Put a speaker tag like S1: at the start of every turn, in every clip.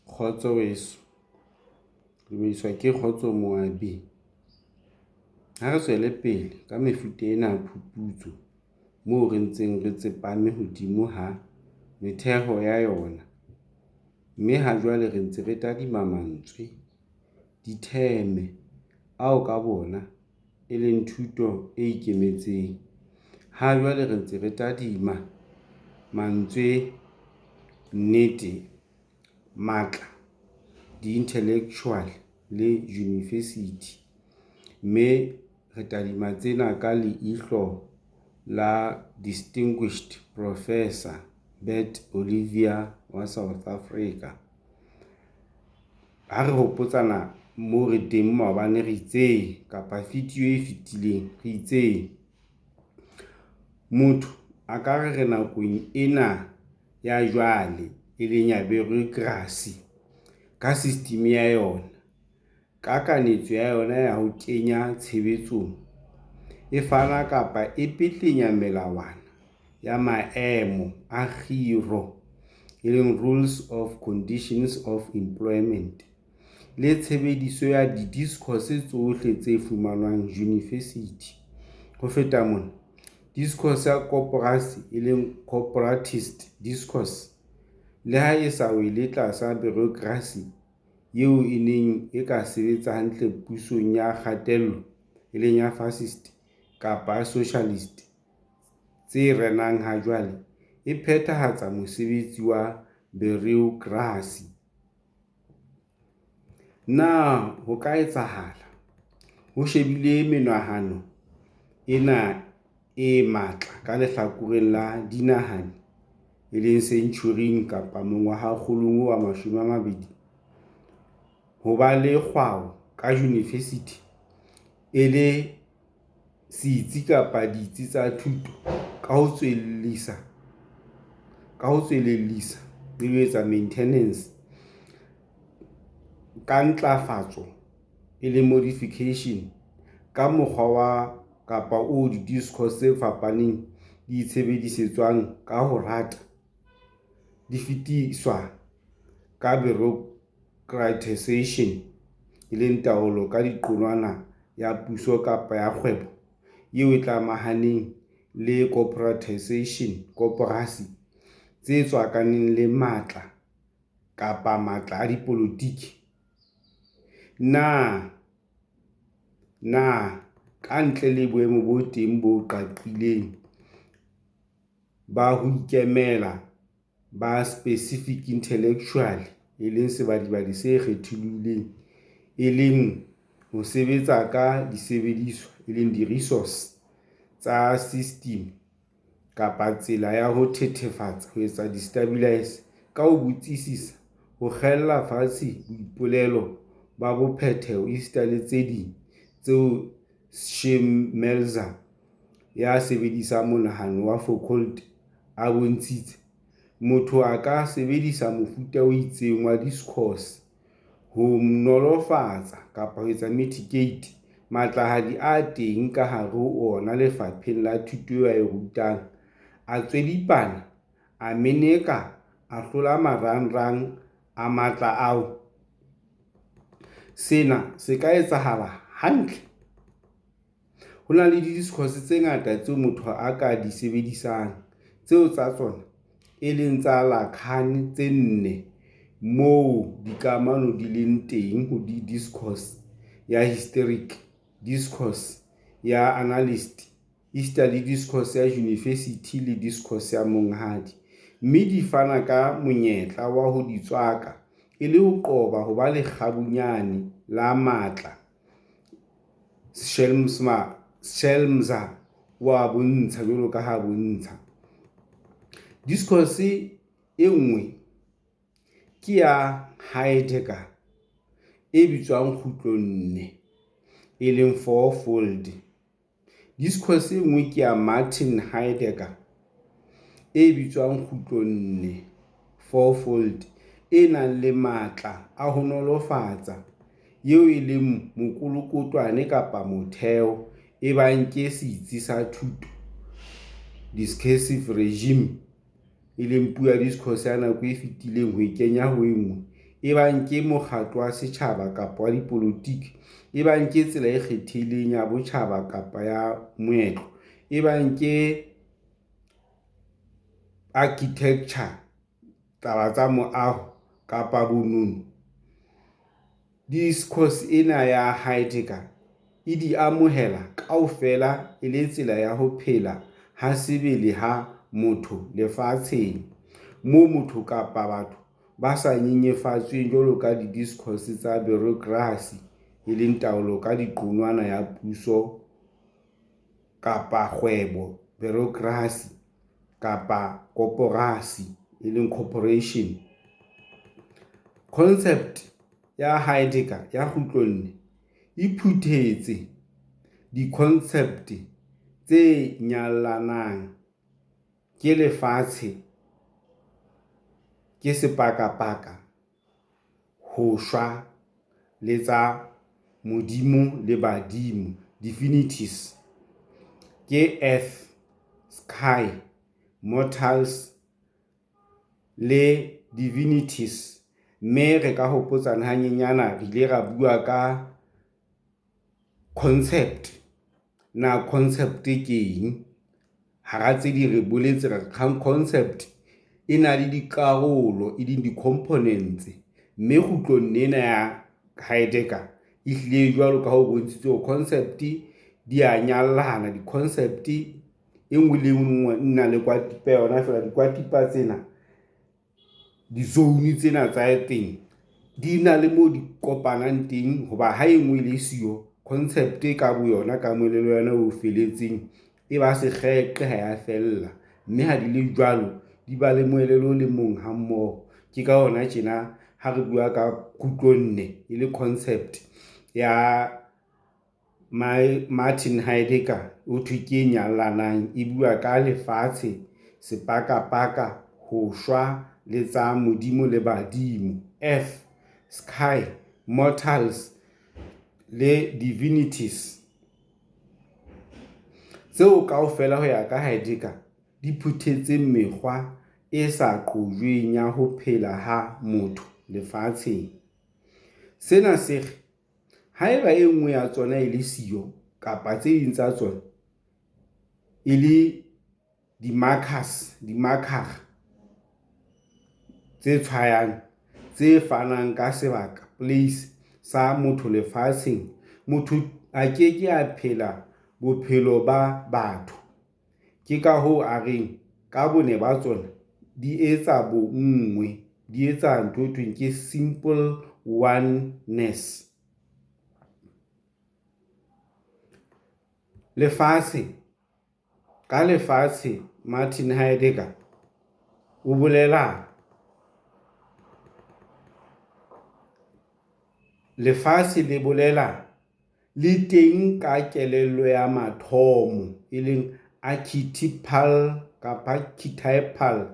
S1: Kgotso weso, dumediswa ke Kgotso Moabi. Ha re tswele pele ka mefuta ena ya phuputso moo re ntseng re tsepame hodimo ha metheho ya yona, mme ha jwale re ntse re tadima mantswe, ditheme, ao ka boona e leng thuto e ikemetseng. Ha jwale re ntse re tadima mantswe nnete, matla, diintelektuale le junivesithi, mme re tadima tsena ka leihlo la Distinguished Professor Bert Olivier wa South Africa. Ha re hopotsana moo re teng maobane re itse kapa video e fetileng re itse motho a ka re re nakong ena ya jwale, e leng ya bureaucracy ka system ya yona, ka kanetso ya yona ya ho kenya tshebetsong, e fana kapa e petlenya melawana ya maemo a kgiro, e leng Rules of Conditions of Employment, le tshebediso ya di-discourse tsohle tse fumanwang junifesithi. Ho feta mona, discourse ya koporasi, e leng corporatist discourse, le ha e sa wele tlasa bureaucracy eo e neng e ka sebetsa hantle pusong ya kgatello, e leng ya fascist kapa ya socialist tse renang ha jwale, e phethahatsa mosebetsi wa bureaucracy. Na ho ka etsahala, ho shebilwe menahano ena e matla ka lehlakoreng la dinahane, e leng sentjhuring kapa mongwahakgolong wa 20, ho ba le kgwao ka junifesithi e le setsi kapa ditsi tsa thuto ka ho tswellisa le ho etsa maintenance, ka ntlafatso, e leng modification, ka mokgwa wa kapa oo di-discourse tse fapaneng di itshebedisetswang ka ho rata, di fetiswa ka bureaucratisation, e leng taolo ka diqonwana ya puso kapa ya kgwebo eo e tlamahaneng le corporatisation, koporasi, tse tswakaneng le matla kapa matla a dipolotiki? Na ka ntle le boemo bo teng bo qaqileng ba ho ikemela ba specific intellectual, e leng sebadibadi se kgetholohileng, e leng ho sebetsa ka disebediswa, e leng di-resource, tsa system kapa tsela ya ho thethefatsa, ho etsa destabilise, ka ho botsisisa, ho kgella fatshe boipolelo ba bophetheho esita le tse ding tseo Schmelzer ya sebedisang monahano wa Foucault a bontshitse, motho a ka sebedisa mofuta o itseng wa discourse ho nolofatsa kapa ho etsa mitigate, matlahadi a teng ka hare ho ona lefapheng la thuto eo a e rutang, a tswedipana, a meneka, a hlola marangrang a matla ao? Sena se ka etsahala hantle? Ho na le di-discourse tse ngata tseo motho a ka di sebedisang, tseo tsa tsona e leng tsa Lacan tse nne moo dikamano di leng teng ho discourse ya hysteric, discourse ya analyst esita le discourse ya junifesithi le discourse ya monghadi, mme di fana ka monyetla wa ho di tswaka e le ho qoba ho ba lekgabunyane la matla, Schelmser o a bontsha jwalo ka ha a bontsha. Discourse e nngwe ke ya Heidegger e bitswang kgutlonne, e leng fourfold. Discourse e nngwe ke ya Martin Heidegger e bitswang kgutlonne, fourfold, e nang le matla a ho nolofatsa, eo e leng mokolokotwane kapa motheo, ebang ke setsi sa thuto, discursive regime, e leng puo ya discourse ya nako e fetileng ho e kenya ho e nngwe. Ebang ke mokgatlo wa setjhaba kapa wa dipolotiki, ebang ke tsela e kgethehileng ya botjhaba kapa ya moetlo, ebang ke architecture, taba tsa moaho kapa bonono, discourse ena ya Heidegger e di amohela kaofela e le tsela ya ho phela ha sebele ha motho lefatsheng, moo motho kapa batho ba sa nyenyefatsweng jwalo ka di-discourse tsa bureaucracy, taolo ka diqonwana ya puso kapa kgwebo, bureaucracy, kapa koporasi, corporation. Concept ya Heidegger ya kgutlonne e phuthetse di-concept tse nyalanang, ke lefatshe, ke sepakapaka, ho shwa, le tsa modimo le badimo, divinities, ke earth, sky, mortals le divinities, mme re ka hopotsana hanyenyana re ile ra bua ka concept. Na concept ke eng? Hara tse ding re boletse re concept e na le dikarolo e leng di-components, mme kgutlong ena ya Heidegger ehlile jwalo ka ha o bontshitse hore concept di a nyallana. Di-concept e nngwe le nngwe e na le kwatipa ya yona feela dikwatipa tsena, di-zone tsena tsa teng di na le moo di kopanang teng hoba ha e nngwe e le siyo, concept ka boyona ka moelelo wa yona o felletseng e ba sekgeeqe ha ya fella, mme ha di le jwalo di ba le moelelo o le mong ha mmoho. Ke ka hona tjena ha re bua ka kgutlonne e le concept ya Martin Heidegger ho thwe ke e nyalanang, e bua ka lefatshe, sepakapaka, ho shwa le tsa modimo le badimo, earth, sky, mortals le divinities. Tseo kaofela ho ya ka Heidegger di phuthetseng mekgwa e sa qojweng ya ho phela ha motho lefatsheng. Sena se re, haeba e nngwe ya tsona e le siyo kapa tse ding tsa tsona e le dimakhara tse tshwayang, tse fanang ka sebaka, place, sa motho lefatsheng, motho a ke ke a phela bophelo ba batho. Ke ka hoo a reng ka bone ba tsona di etsa bonngwe, di etsa ntho e thweng ke simple oneness. Lefatshe, ka lefatshe Martin Heidegger o bolela lefatshe le bolela le teng ka kelello ya mathomo, e leng archetypal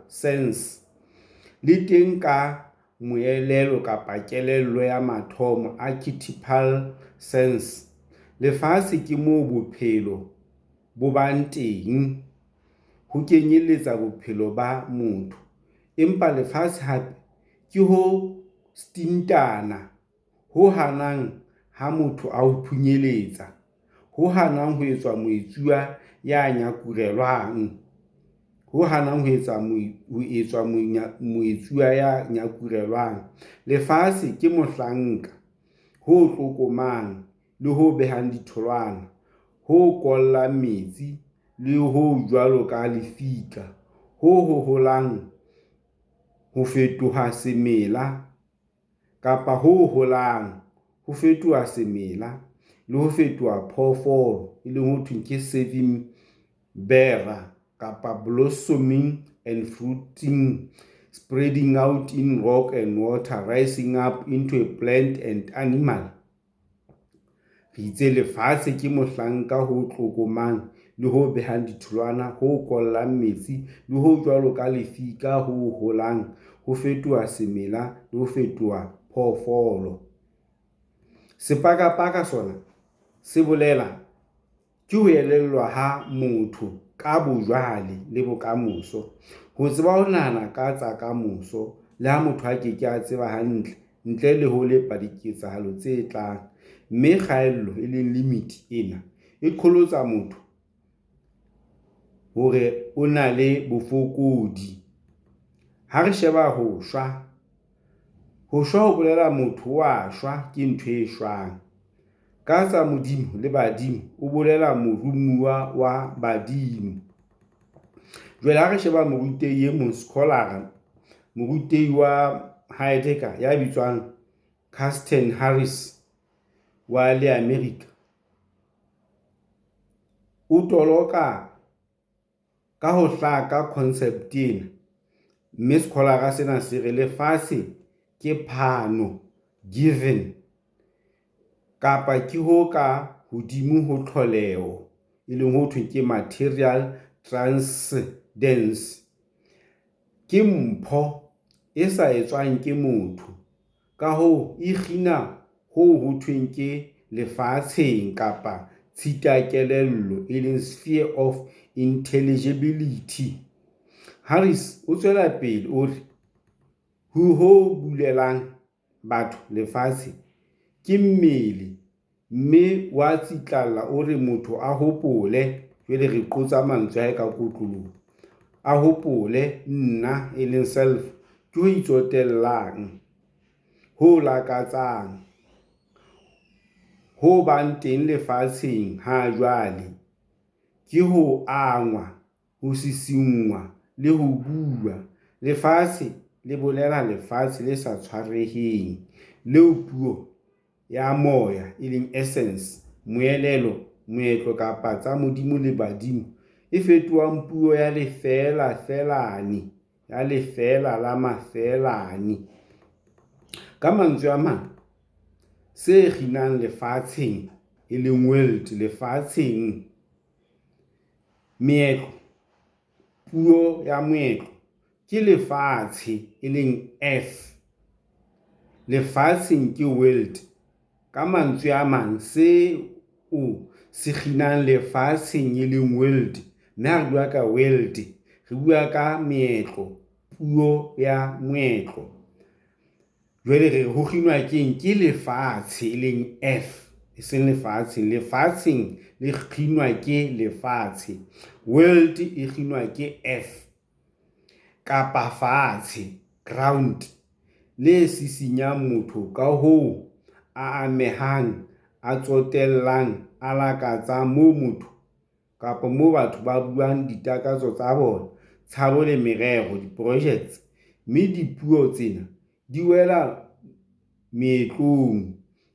S1: sense, le teng ka moelelo kapa kelello ya mathomo, archetypal sense. Lefatshe ke moo bophelo bo bang teng, ho kenyeletsa bophelo ba motho, empa lefatshe hape ke ho stintana, ho hanang ha motho a o phunyeletsa, ho hanang ho etswa moetsuwa ya nyakurelwang, ho hanang ho etswa moetsuwa ya nyakurelwang. Lefatshe ke mohlanka ho tlokomang le ho behang ditholwana, ho kollang metsi, le ho jwalo ka lefika, ho holang ho fetoha semela kapa ho holang, ho fetoha semela le ho fetoha phoofolo, e leng ho thweng ke serving bearer kapa blossoming and fruiting, spreading out in rock and water, rising up into a plant and animal. Re itse lefatshe ke mohlanka ho tlokomang le ho behang ditholwana, ho kollang metsi, le ho jwalo ka lefika, ho holang ho fetoha semela le ho fetoha phoofolo. Sepakapaka sona se bolela ke ho elellwa ha motho ka bojwale le bokamoso, ho tseba ho nahana ka tsa ka moso le ha motho a ke ke a tseba hantle ntle le ho lepa diketsahalo tse tlang, mme kgaello e leng limit ena, e qholotsa motho hore o na le bofokodi. Ha re sheba ho shwa, ho shwa ho bolela motho o a shwa, ke ntho e shwang. Ka tsa Modimo le badimo o bolela morumuwa wa badimo. Jwale ha re sheba morutehi e mong scholar-a, morutehi wa Heidegger ya bitswang Carsten Harris wa le America, o toloka ka ho hlaka concept ena, mme scholar-a sena se re lefatshe ke phano, given, kapa ke ho ka hodimo ho tlholeho, e leng ho thweng ke material transcendence. Ke mpho e sa etswang ke motho, ka hoo e kgina hoo ho thweng ke lefatsheng kapa tshitakelello e leng sphere of intelligibility. Harris o tswela pele o re ho bulelang batho lefatshe ke mmele, mme wa tsitlalla o re motho a hopole, jwale re qotsa mantswe a hae ka kotloloho, a hopole nna e leng self ke ho itsotellang, ho lakatsang, ho bang teng lefatsheng ha jwale, ke ho angwa, ho sisinngwa le ho bua. Lefatshe le bolela lefatshe le sa tshwareheng, leo puo ya moya e leng essence, moelelo, moetlo kapa tsa Modimo le badimo e fetohang puo ya lefeelafeelane, ya lefeela la mafeelane. Ka mantswe a mang, se kginang lefatsheng e leng world, lefatsheng, meetlo, puo ya moetlo ke lefatshe e leng earth, lefatsheng ke world. Ka mantswe a mang, se o se kginang lefatsheng e leng world, mme ha re bua ka world, re bua ka meetlo, puo ya moetlo. Jwale re re ho kginwa keng? Ke lefatshe e leng earth, e seng lefatsheng. Lefatsheng le kginwa ke lefatshe, world e kginwa ke earth kapa fatshe, ground, le sisinyang motho ka hoo a amehang, a tsotellang, a lakatsang moo motho kapa moo batho ba buang ditakatso tsa bona, tshabo le merero, di-projects, mme dipuo tsena di wela meetlong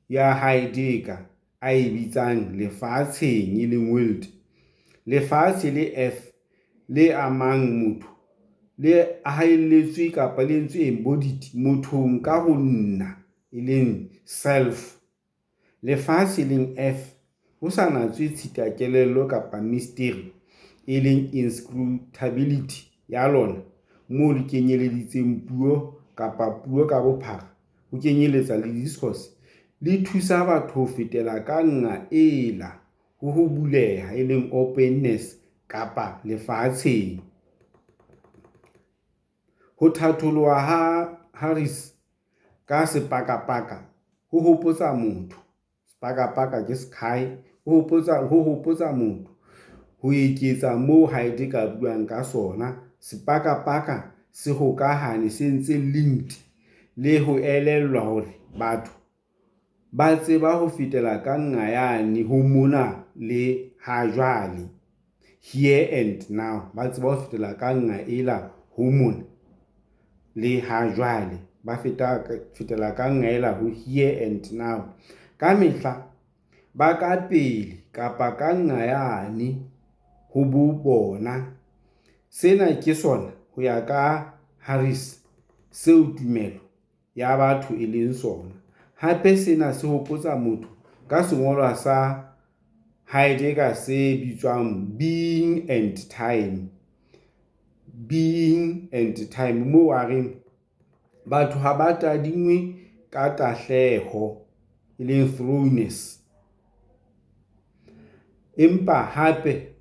S1: ya Heidegger a e bitsang lefatsheng e leng world. Lefatshe le earth le amang motho le haelletswe kapa le entswe embodied mothong ka ho nna e leng self. Lefatshe leng earth ho sa natswe tshitakelello kapa mystery e leng inscrutability ya lona moo le kenyeleditseng puo kapa puo ka bophara ho kenyeletsa le discourse, le thusa batho ho fetela ka nqa ela ho ho buleha e leng openness kapa lefatsheng. Ho thatholoha ha Harris ka sepakapaka ho hopotsa motho, sepakapaka ke sky, ho hopotsa motho ho eketsa moo Heidegger a buang ka sona, sepakapaka se hokahane, se ntse linked, le ho elellwa hore batho ba tseba ho fetela ka nqa yane ho mona le hajwale, here and now, ba tseba ho fetela ka nqa ela ho mona le hajwale, ba fetela ka nqa ela ho here and now. Ka mehla ba ka pele kapa ka nqa yane ho bobona. Sena ke sona ho ya ka Harris seo tumelo ya batho e leng sona. Hape sena se hopotsa motho ka sengolwa sa Heidegger se bitswang Being and Time, Being and Time, moo a reng batho ha ba tadingwe ka tahleho e leng thrownness, empa hape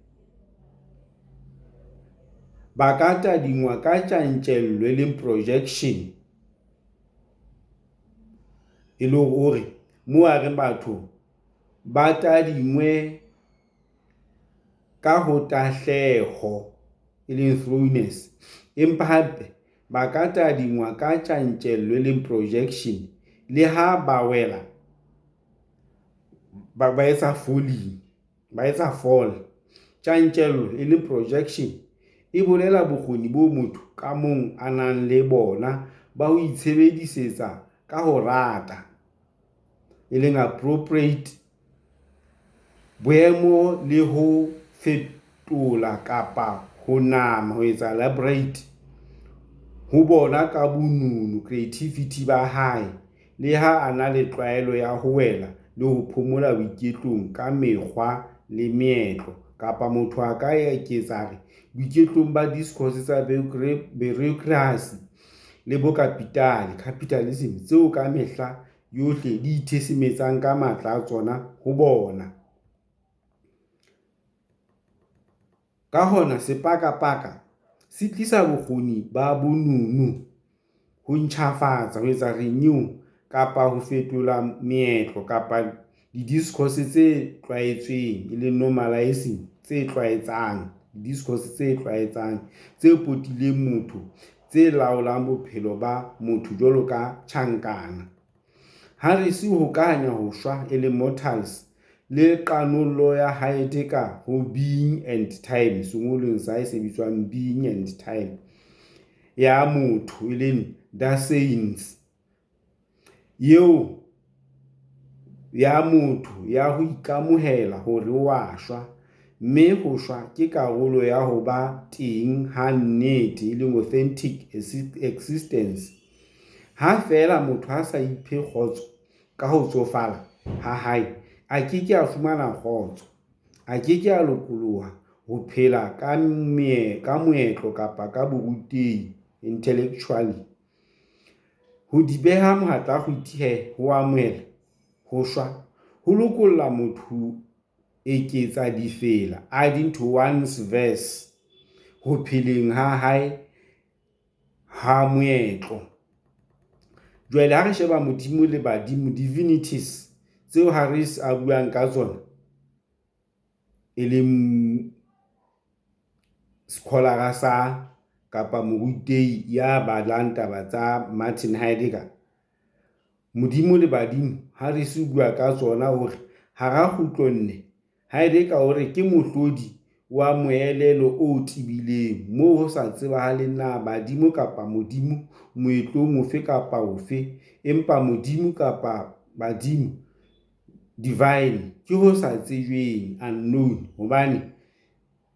S1: ba ka tadingwa ka tjantjello e leng projection. E le hore o re moo a reng batho ba tadingwe ka ho tahleho, e leng thrownness, empa hape ba ka tadingwa ka tjantjello, e leng projection, le ha ba wela, ba etsa falling, ba etsa fall. Tjantjello, e leng projection, e bolela bokgoni boo motho ka mong a nang le bona ba ho itshebedisetsa ka ho rata, e leng appropriate, boemo le ho fetola kapa ho nama, ho etsa elaborate, ho bona ka bonono, creativity, ba hae, le ha a na le tlwaelo ya ho wela le ho phomola boiketlong ka mekgwa le meetlo, kapa motho a ka eketsa a re, boiketlong ba discourse tsa boreokrasi le bokapitale, capitalism, tseo ka mehla yohle di itshesematseng ka matla a tsona ho bona. Ka hona, sepakapaka se tlisa bokgoni ba bonono, ho ntjhafatsa, ho etsa renew, kapa ho fetola meetlo kapa di-discourse tse tlwaetsweng, e leng normalising, tse tlwaetsang, discourse tse tlwaetsang, tse potileng motho, tse laolang bophelo ba motho jwalo ka tjhankana. Harris o hokahanya ho shwa, e leng mortals, le qanollo ya Heidegger ho Being and Time, sengolweng sa hae se bitswang Being and Time, ya motho, e leng Daseins, eo ya motho ya ho ikamohela hore o a shwa, mme ho shwa ke karolo ya ho ba teng ha nnete, e leng authentic existence. Ha feela motho a sa iphe kgotso ka ho tsofala ha hae, a ke ke a fumana kgotso, a ke ke a lokoloha ho phela ka moetlo kapa ka borutehi, intellectually. Ho di beha mohatla kgwiti he, ho amohela ho shwa, ho lokolla motho ho eketsa difela, adding to one's verse, ho pheleng ha hae ha moetlo. Jwale ha re sheba Modimo le badimo, divinities, tseo Harris a buang ka tsona, e leng scholar-a sa kapa morutehi ya balang taba tsa Martin Heidegger. Modimo le badimo Harris o bua ka tsona hore hara kgutlonne Heidegger o re ke mohlodi wa moelelo o tebileng moo ho sa tsebahaleng na badimo kapa Modimo moetlong ofe kapa ofe empa Modimo kapa badimo, divine, ke ho sa tsejweng, unknown, hobane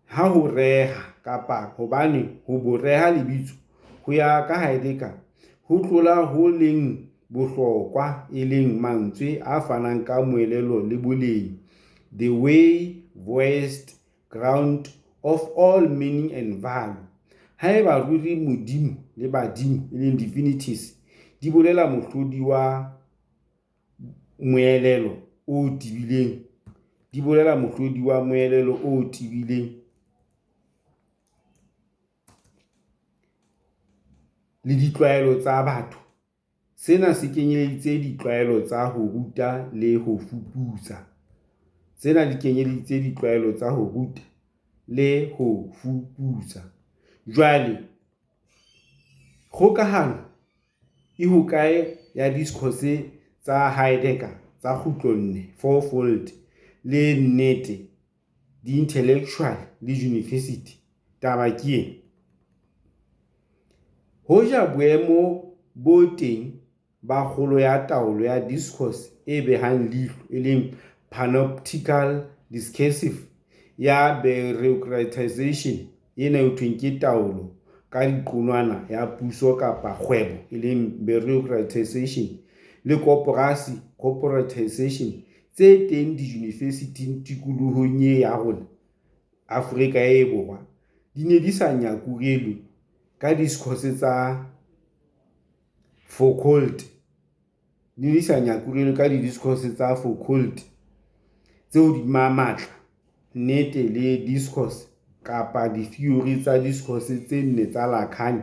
S1: ha ho reha kapa hobane ho bo reha lebitso ho ya ka Heidegger ho tlola ho leng bohlokwa e leng mantswe a fanang ka moelelo le boleng, the way-voiced ground of all meaning and value. Haeba ruri Modimo le badimo, e leng divinities, di bolela mohlodi wa moelelo o tebileng, di bolela mohlodi wa moelelo o tebileng le ditlwaelo tsa batho. Sena se kenyeleditse ditlwaelo tsa ho ruta le ho fuputsa. Tsena di kenyeleditse ditlwaelo tsa ho ruta le ho fuputsa. Jwale kgokahano e hokae ya discourse tsa Heidegger tsa kgutlonne, fourfold, le nnete, diintellectual le university? Taba ke ena. Hoja boemo bo teng ba kgolo ya taolo ya discourse e behang leihlo, e leng panoptical discursive, ya bureaucratisation ena e thweng ke taolo ka diqonwana ya puso kapa kgwebo, e leng bureaucratisation, le koporasi, corporatisation, tse teng diyunivesithing tikolohong ya rona, Afrika e Borwa, di ne di sa nyakurelwe ka discourse tsa Foucault, di ne di sa nyakurelwe ka di-discourse tsa Foucault tse hodima matla, nnete le discourse kapa ditheori tsa discourse tse nne tsa Lacan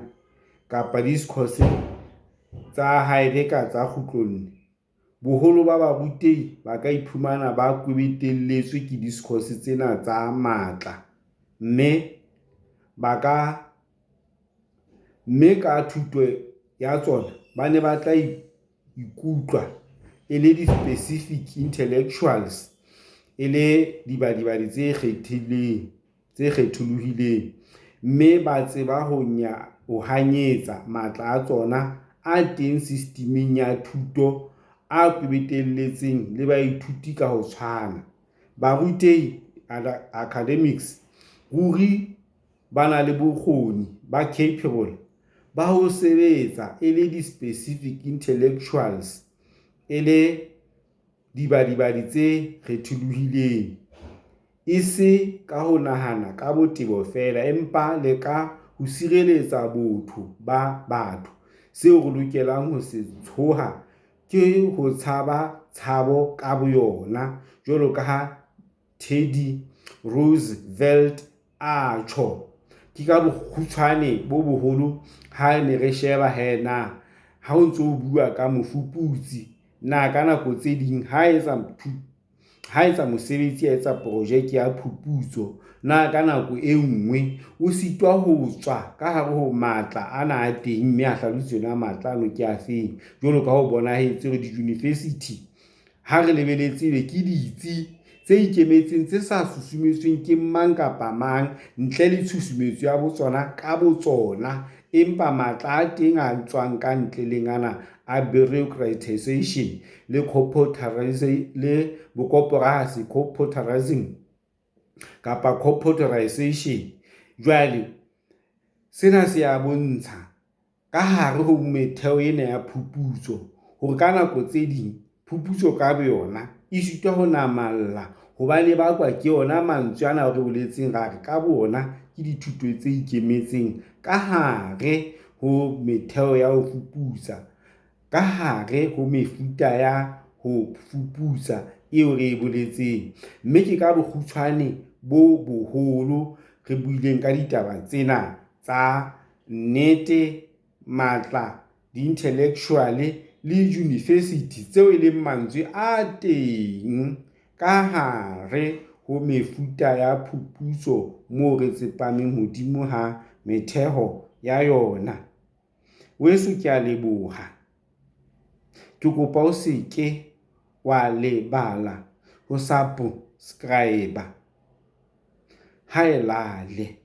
S1: kapa discourse tsa Heidegger tsa kgutlonne. Boholo ba barutehi ba ka iphumana ba kwebetelletswe ke discourse tsena tsa matla, mme ka thuto ya tsona ba ne ba tla ikutlwa e le di-specific intellectuals, e le dibadibadi tse kgetholohileng, mme ba tseba ho hanyetsa matla a tsona a teng sistiming ya thuto a kwebetelletseng le baithuti ka ho tshwana. Barutehi, academics, ruri ba na le bokgoni, ba capable, ba ho sebetsa e le di-specific intellectuals, e le dibadibadi tse kgetholohileng, e se ka ho nahana ka botebo feela, empa le ka ho sireletsa botho ba batho, Seo re lokelang ho se tshoha ke ho tshaba tshabo ka boyona, jwalo ka ha Teddy Roosevelt a tjho. Ke ka bokgutshwane bo boholo ha ne re sheba he na ha o ntso bua ka mofuputsi na ka nako tse ding ha etsa ha etsa mosebetsi, a etsa projeke ya phuputso, na ka nako e nngwe o sitwa ho tswa ka hare ho matla ana a teng, mme a hlalositse na matla ano ke afeng. Jwalo ka ha ho bonahetse hore di-university ha re lebeletse ebe ke ditsi tse ikemetseng, tse sa susumetsweng ke mang kapa mang ntle le tshusumetso ya botsona ka botsona. Empa matla a teng a tswang ka ntle le ngana a bureaucratisation le le bokoporasi, corporatism kapa corporatization. Jwale sena se a bontsha ka hare ho metheo ena ya phuputso hore ka nako tse ding phuputso ka boyona e sitwa ho namalla hobane e bakwa ke yona mantswe ana a re boletseng ra re ka bo ona ke dithuto tse ikemetseng ka hare ho metheo ya ho fuputsa, ka hare ho mefuta ya ho fuputsa eo re e boletseng. Mme ke ka bokgutshwane bo boholo re buileng ka ditaba tsena tsa nnete, matla, di-intellectual le university tseo e leng mantswe a teng ka hare ho mefuta ya phuputso moo re tsepameng hodimo ha metheho ya yona. Weso ke a leboha. Ke kopa o se ke wa lebala ho subscribe. Haelale.